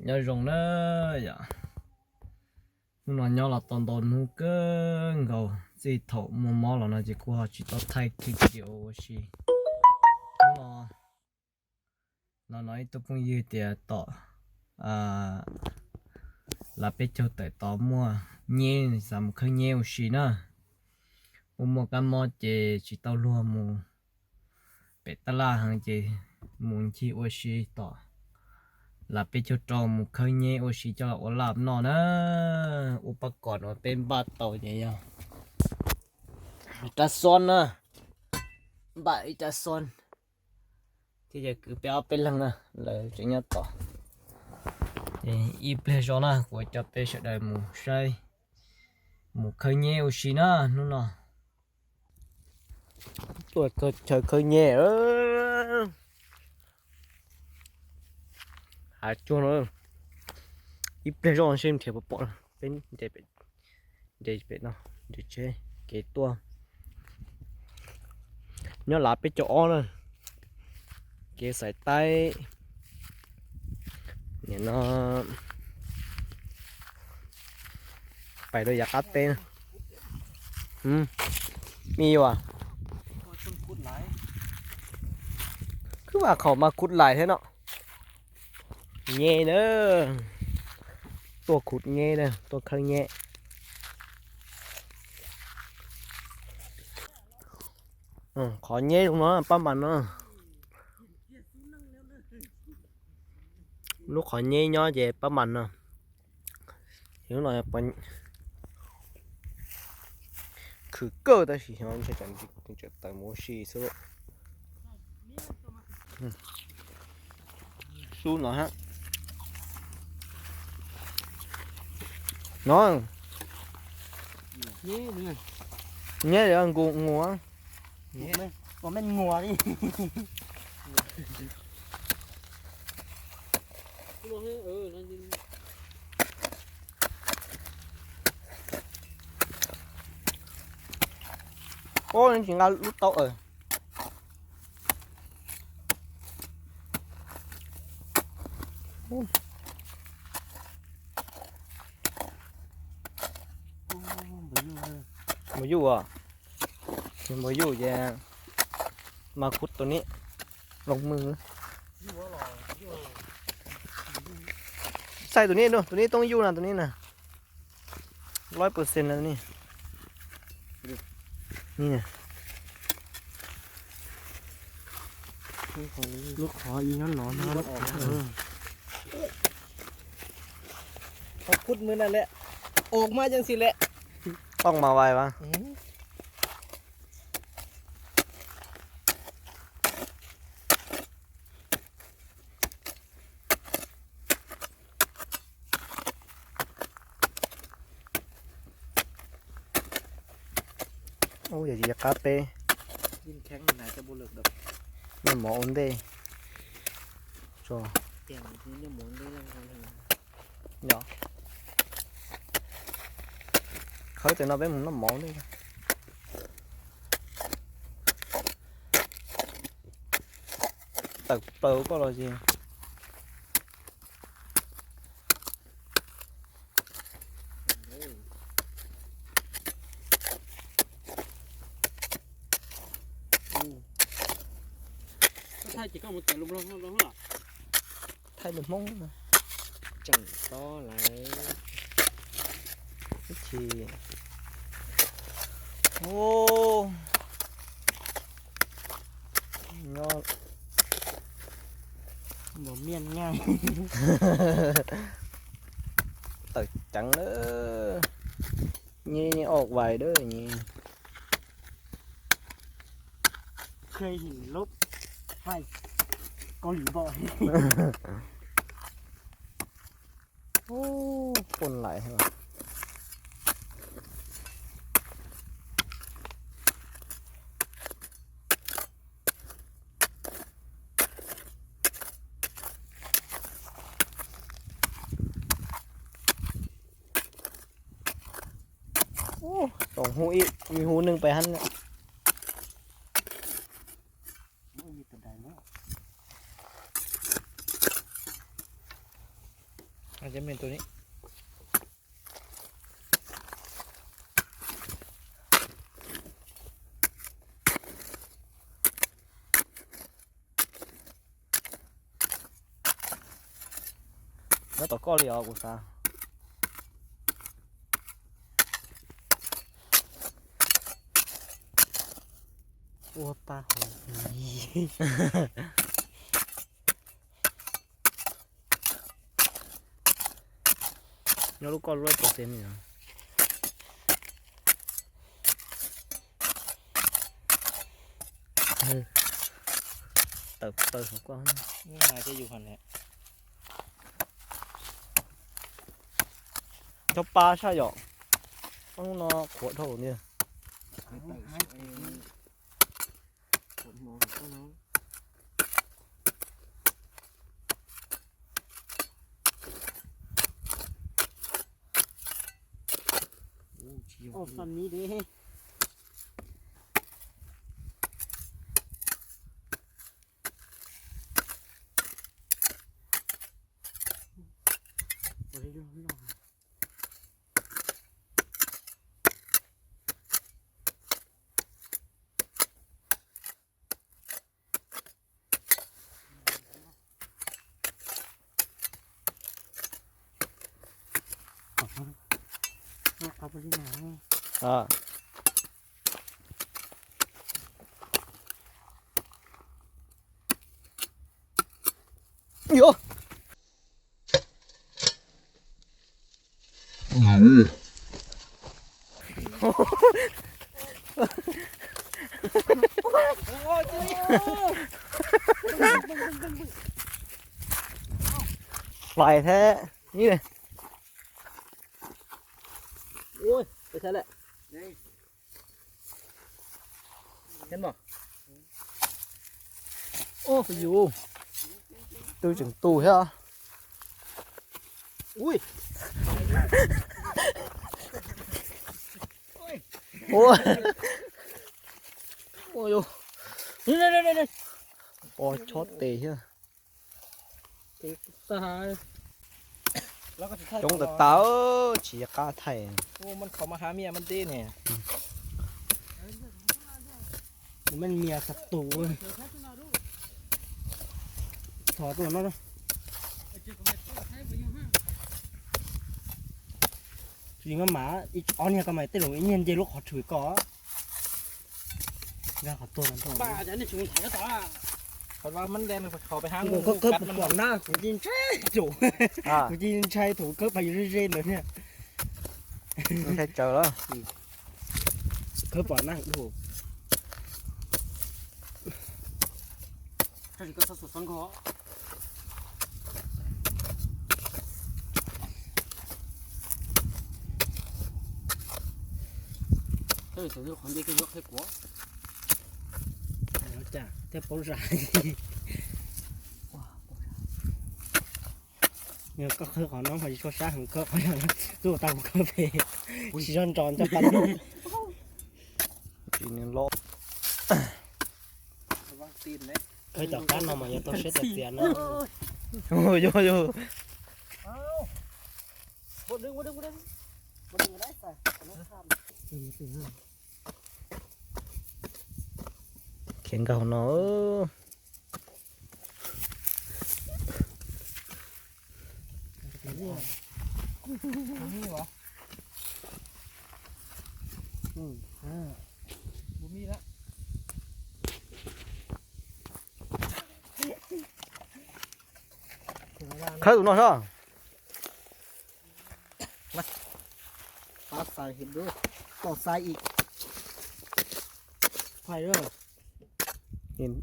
Nyob zoo na yom, hnub no nyob los tau ntau hnub kawg nkaus, txij thaum muaj mob los no ces kuj ho tsis tau thaij clip video ua si. Hnub no, no no ib tug phooj ywg tias tom, lav peb caug tawm tod muaj nyeb, xav mus khawb nyeb ua si na. Ua muaj kab mob ces tsis tau luag mus pem tab laj heev ces mus ncig ua si tom lav peb caug rau mus khawb nyeb ua si coj los ua laj noj na. Ua paj kom no peb npaj tau ces yog rab xob na, npaj ib rab xob thiab yog kwv peb ob peb leeg na, lawv tseem nyob tod. Ib pliag zog na kuv coj peb sawv daws mus saib, mus khawb nyeb ua si na hnub no. Tuaj chaw khawb nyeb, hav tsuag no, ib pliag zoj seb nrhiav puas pom. Peb nres pem no, nres tsheb kev tuaj. Nyob lav peb caug ob na, kev xaiv taib. Nim no pais rau yav qab teb na. Me yuam, kwv vam qhaum mas khuv lais thiab no. Nyeb na, tuaj khuv nyeb na, tuaj khawb nyeb. Qhov nyeb no pab mas no, lub qhov nyeb nyob ces pab mas no. Lub no khwv kawg tab sis xyov ntshe tsam tawm mus ua si xwb. Xub no, no, nyeb nkus ngus. Ub, tsis nqa lub taub. Npawg Yuj os, npawg Yuj ces mas khuv tus nib, loos mws. Xaij tus nib, tus nib toob Yuj na, tus nib na. Loj percent na tus nib. Lub qhov ib nyob no no. Qhov khuv mws na lawm, ua mas yeej xij lawm. Oj mas vais mas. Ub, yog tsis qab peb noj mov ua ntej tso. Khawb tes no peb mus noj mov ua ntej. Tawm plaws koj los ces. Thaij lus Hmoob, tseem tob lawm. Ib chim, nyob mos miaj nyaaj. Tawm ceev lawm. Nyeb, nyeb oj vais dawb nyeb. Kheej lub hais Kaus Lim Npom. Ub, pon laim. Ub, toom hu ib, hu neeg pais hab. Tus no. Nyob tom koj li os kuv xav. Ua pa hauv. Nyob lub koj lub tau tes mi. Tawm tawm hauv koj. Cov pa saj yom. Ub no qhuav dhau tiag. Hlais thiab. Ui, peb saib lawm. Ub, yus twb tseem tu thiab. Ui. Ua, ua, chob tes thiab. Coob tas tas, tsis qab thaij. Mej mias xav tus, thov tuaj no. Tsis mas ob niag ko mas tej zaum ib niag nce lub qhov tshwm ko. Nkag qhov tuag no. Kuv khawb khawb pom na, kuv cia ntshai tus, kuv cia ntshai tus khawb pas yus ze ze ntawd thiab. Ntshai tsawv lawm. Khawb pom na. Thiab paub zais. Koj khawb qhov no mas tsis tshua sab heev, khawb qhov no, tub tau kuv khawb pem, tsis tshua nrov nrov pa. Khawb tom qab no mas yuav tau siab txias txias no. Yog yog. Khiav nkaug no. Khawb tus no soj. Pab xais hib lub, pab xais ib phais lawm. Heev.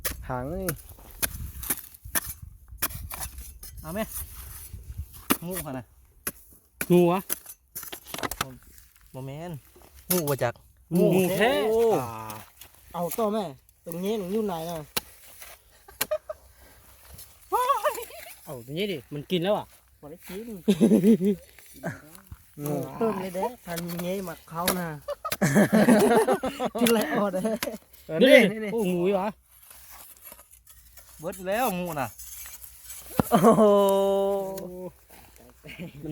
Mub qhov na. Mus a. Mus me. Mus ua cas? Mus thiab. Au toj me, tus nyeb nws nyuj nais na. Au, tus nyeb di, mình kìm lắm à? Mus toj me de, thằng nyeb mà khaub na. Chứ lại o de. Mus a. Bớt leo mus na.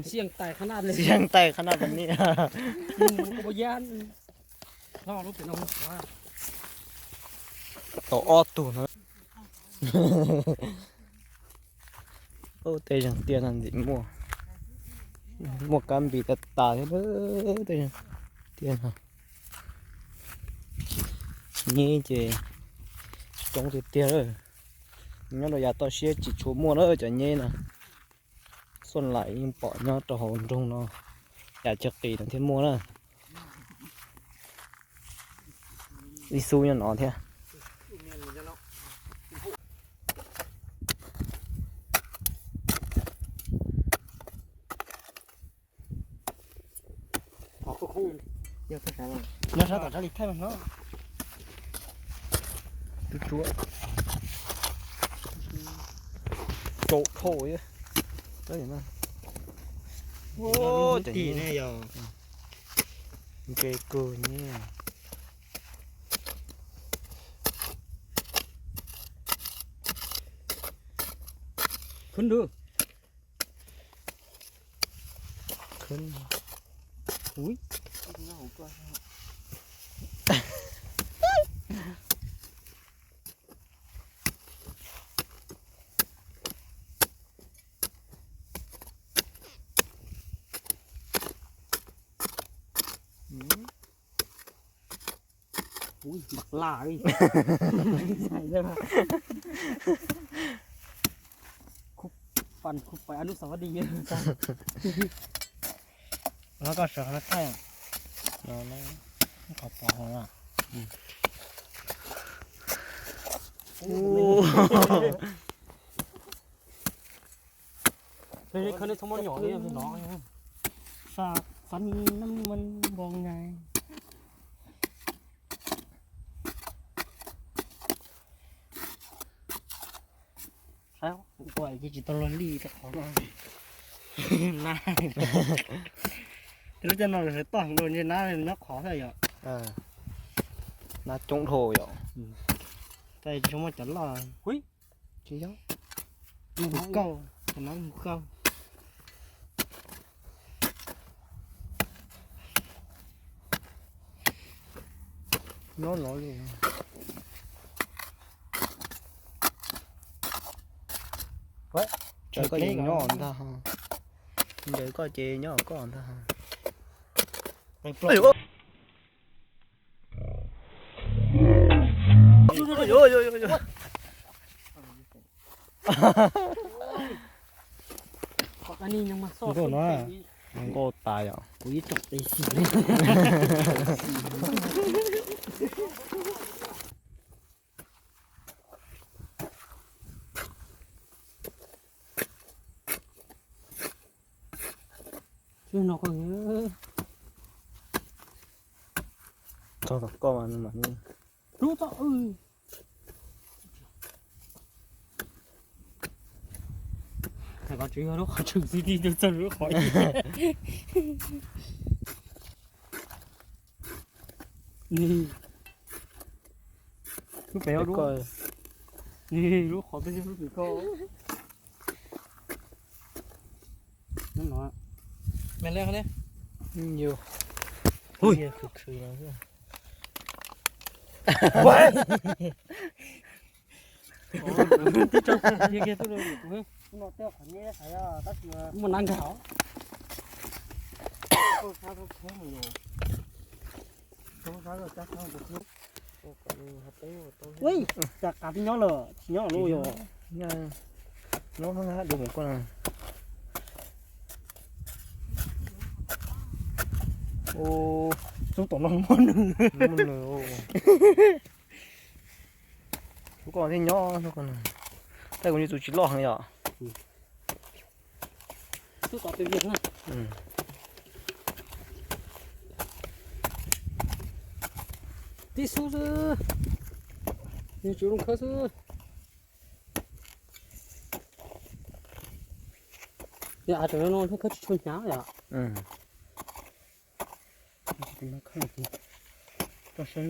Xiaj tais qha naj, xiaj tais qha naj tas ni. Tau ob tug no. Tej zeeg tiaj no ntxim muaj, muaj kab npis tas tas thiab tej zeeg tiaj no. Nyeb ces coob tiag tiag lawm. Nyob rau yav toj siab tsis tshua muaj lawm cov nyeb no. Xuaj laim yeej pom nyob rau hauv nroog no, yav chaw qis no thiaj muaj na. Ib xub nyob no thiab. Nyob sab tom sab li thaij no. Tub tsuab. Tsaus dhau. Nce kawg ne. Khwb nrwg. Khwb. Ui. Ui, npam laj li. Khub pais, khub pais anub xav di. Los koj sawv qhov no thaij. Qhov pom hauv no. Khawb nej txhob muab nyom li no. Xav, xav nab npoo nyai. Saib ua ces tsis tau luag li rau qhov no. Nab, lub caij no sawv toj heev dua ntshe nab nyob qhov xwb yom. Nab coob dhau yom. Tab tsis muaj cov loj. Tsis yog. Mus kauj, cov nab mus kauj. Nyob no li. Tsaws koj ces nyob ntag ho. Ntsaws koj ces nyob koj ntag ho. Nkauj no, nkauj tas yom. Kuv ib tsoom tes xis. Txog tom koj mas mam. Thaj koj tseem yog lub qhov tshwm xwb tib tug txog lub qhov. Ni, lub pem ua dua. Ni lub qhov twg lub pem koj. Nyob no. Me le ne. Hu, khwv khwv no. Muaj nab nkag. Ui, cas qav twb nyob lawm, tsis nyob lawm yog. Nyob dua mus koj na. Xub tom no muaj nws. Xub koj thiaj nyob, tej kuv nyob tus tsis loj heev yom. Tib xub xwb, nws tsuas zoo khawb xwb. Yog av tseem no thiab khawb tsis tshua hnyav yom. Koj saib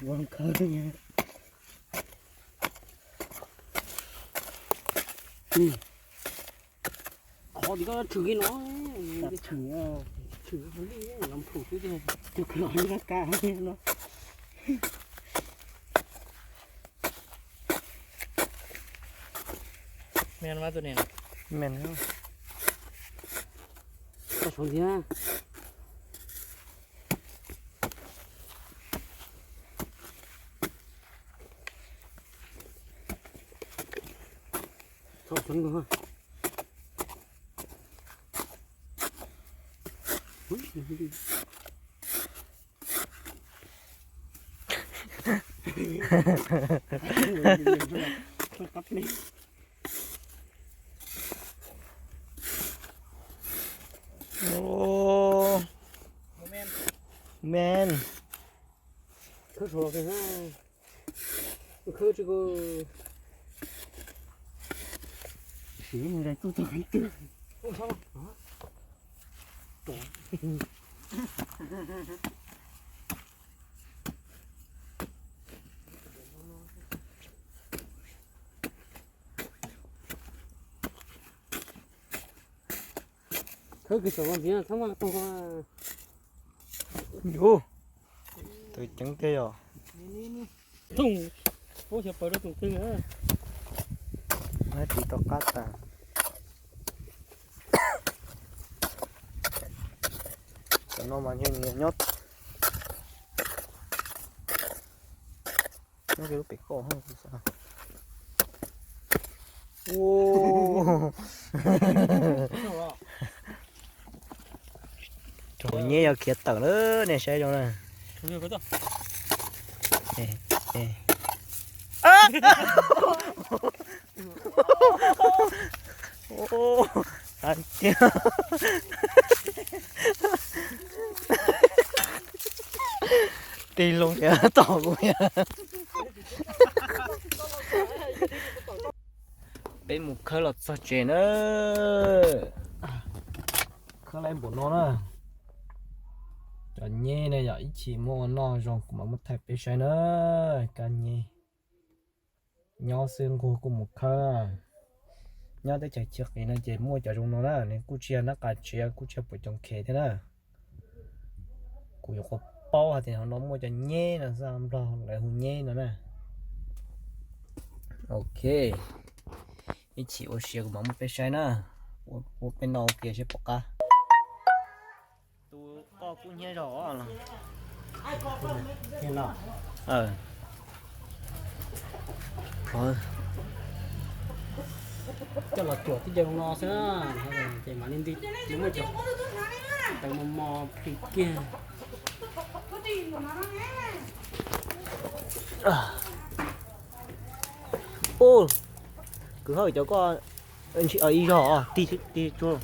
ua khawb. Qhov tim koj tshwm kiag no, tshwm, tshwm li los phum xwb tiag. Tus kawg los li ka no. Men mas tus niam. Men. Koj saum ntxiv na. Txhob txeev nkaus. Ôh. Men. Khawb saud los kawg na. Khawb tsis kawg. Siv mus zais txuj txog qhov twg. Khawb kiag saum no ntxiv txhob maj tog. Yus, tus ceev tiag yog. Thooj, puab xyov pawg rau tus twg na. Nab tsis tau qab tas. Cov no mas nyob, nyob, nyob kiag lub pem koj xwb. Ua, cov nyeb yog khiav tawm lawm nej saib zoo na. Tiag, tig loo thiab tom kuv. Peb mus khawb los txog tsev na. Khawb lawm npaum no na. Cov nyeb ne yom, ib chim muaj ua noj zoo kuv mam muab thaij peb saib na. Kab nyeb nyob xwb nquag kuj mus khawb. Nyob teb chaws Chiv Qis no ces muaj cov zoo no na, nws kuj tsis yog nab qa tsiav, kuj tsis yog puas coom khev thiab na. Kuv yuav qhuav paub hais tias hauv no muaj cov nyeb no xwb, Nplog lawv hu nyeb no na. Ok, ib chim ua siav kuv mam muab peb saib na. Ua peb noj ua ke seb puas qab. Tus koj kub hnyiab zog los? Coj los cuam tib co no xwb, ces mam li nti, muab cov tawv mos mos plis kiag. Ub, kwv hawj cov koj ib zog tig tsuag.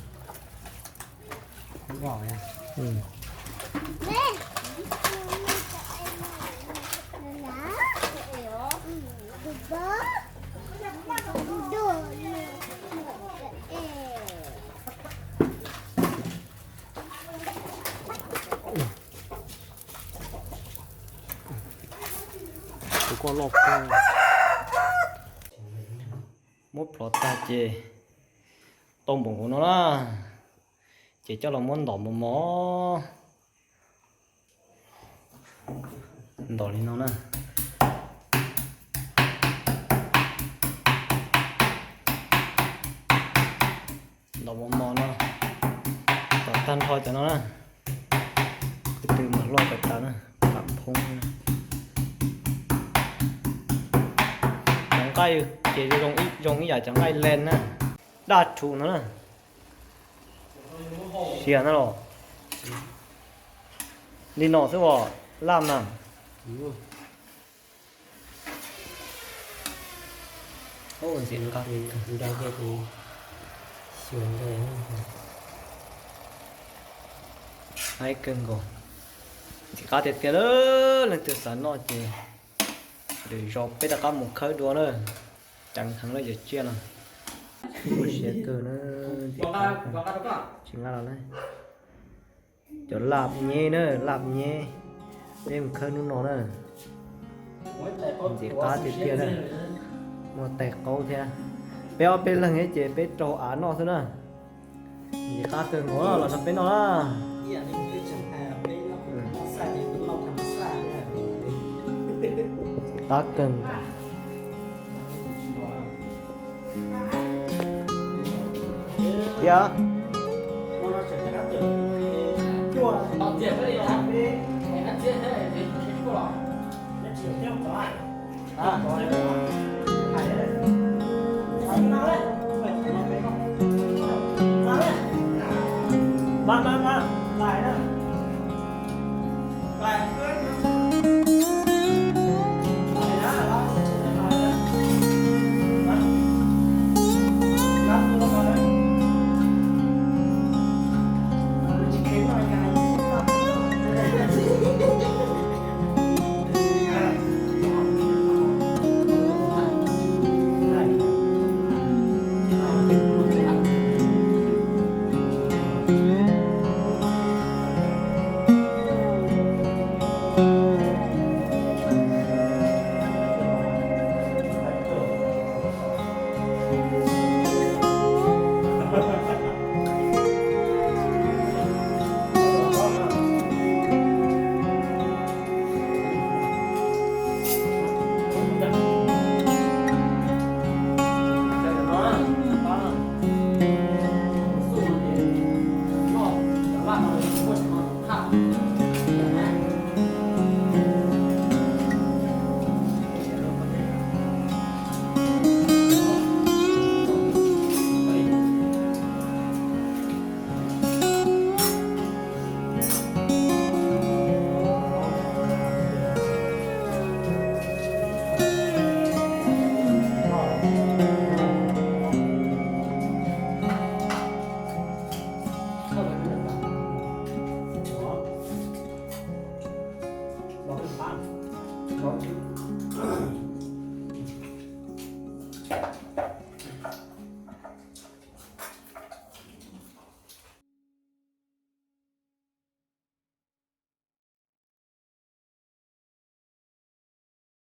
Tus koj loj kawg. Muab plhov tag ces tau npaum nkaus no na, ces coj los muab ntom mos mos. Ntom li no na. Ntom mos mos no, tom tag nrho cov no na, tus twg mas loj tas tas na, pam phoob na. Cov nqaij ces zoo ib yam cov nqaij len na, daj rhuv no na. Sia na los. Li no xwb os, laj na. Ntxim nqa nrau kiag tus xyuas nqaij. Haib kawg nkaus. Ntxim qab tiag tiag na, leej twg xav noj ces lwm zaus peb rov qab mus khawb dua na. Ceev heev na cov tsiaj no. Ua siav kawg na, ntxim qab, tsis nqa los na. Cov laj nyeb na, laj nyeb, peb mus khawb hnub no na. Ntxim qab tiag tiag na, muaj tais qaub thiab. Peb ob peb leeg ces peb rau av noj xwb na. Qab kawg nkaus los nrog peb noj na. Qab kawg nkaus. Tiag.